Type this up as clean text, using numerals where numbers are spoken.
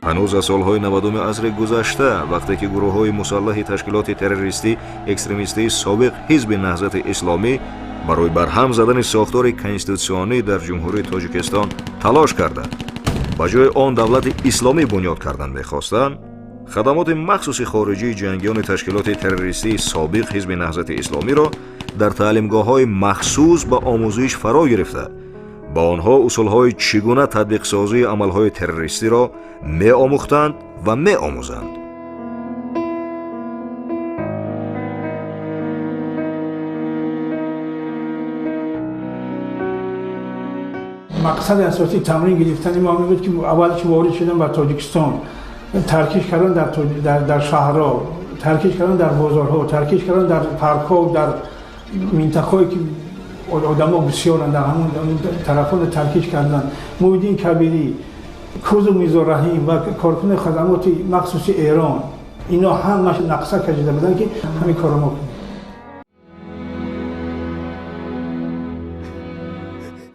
Ҳанӯз аз солҳои 90-уми асри гузашта, вақте ки гурӯҳҳои мусаллаҳи ташкилоти террористӣ экстремистии собиқ Ҳизби Наҳзати Исломӣ барои барҳам задани сохтори конститутсионӣ дар Ҷумҳурии Тоҷикистон талош карда, ба ҷои он давлати исломӣ бунёд кардан мехостанд, хадамоти махсуси хориҷии ҷангиёни ташкилоти террористии собиқ Ҳизби Наҳзати Исломиро дар таълимгоҳҳои махсус ба омӯзиш фаро гирифта, ба онҳо усулҳои чӣ гуна татбиқсозии амалҳои террористиро меомӯхтанд ва меомӯзанд. Мақсади асосии тамрин гирифтани мо буд, ки аввал ки ворид шудам ба Тоҷикистон, таркиш кардан дар шаҳрҳо, таркиш кардан дар бозорҳо, таркиш кардан дар паркҳо, дар минтақаҳое ки одамо бисёранд, дар ҳамон тарафҳо таркиш кардан. Муҳиддин Кабирӣ, Кузу Мирзораҳим ва коркуни хадамоти махсуси Эрон, ино ҳамаш нақша кашида буданд, ки ҳамин корро мо кунем.